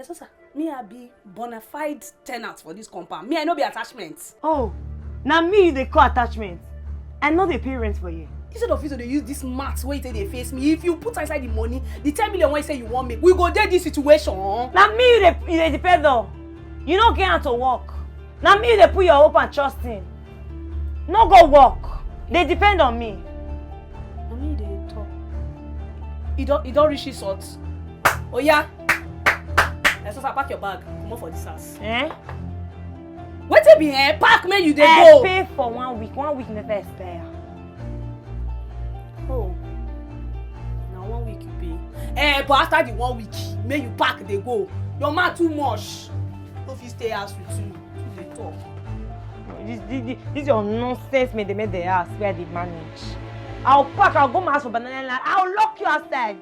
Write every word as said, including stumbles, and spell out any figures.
Esosa, me I be bona fide tenant for this compound. Me I no be attachment. Oh, na me you dey call attachment. I no dey pay rent for here. Instead of you to dey use this math wey you take dey face me, if you put inside the money, the ten million wey you say you wan make, we go dey this situation. Na me you dey you dey depend on. You no get hand to work. Na me you dey put your hope and trust in. No go work. Dey depend on me. Na me you dey talk. E don e don reach insult. Oya, Esosa, pack your bag, comot for this house. Eh? Wetin be eh? Pack make you dey I go. Pay for one week. One week never expire. Oh, na one week you pay. Eh, but after the one week, make you pack dey go. Your man too much. No fit stay house with you. Too dey talk. This, this, this, this your nonsense make dey make the house where I dey manage. I'll pack, I'll go my house for banana land. I'll lock you outside.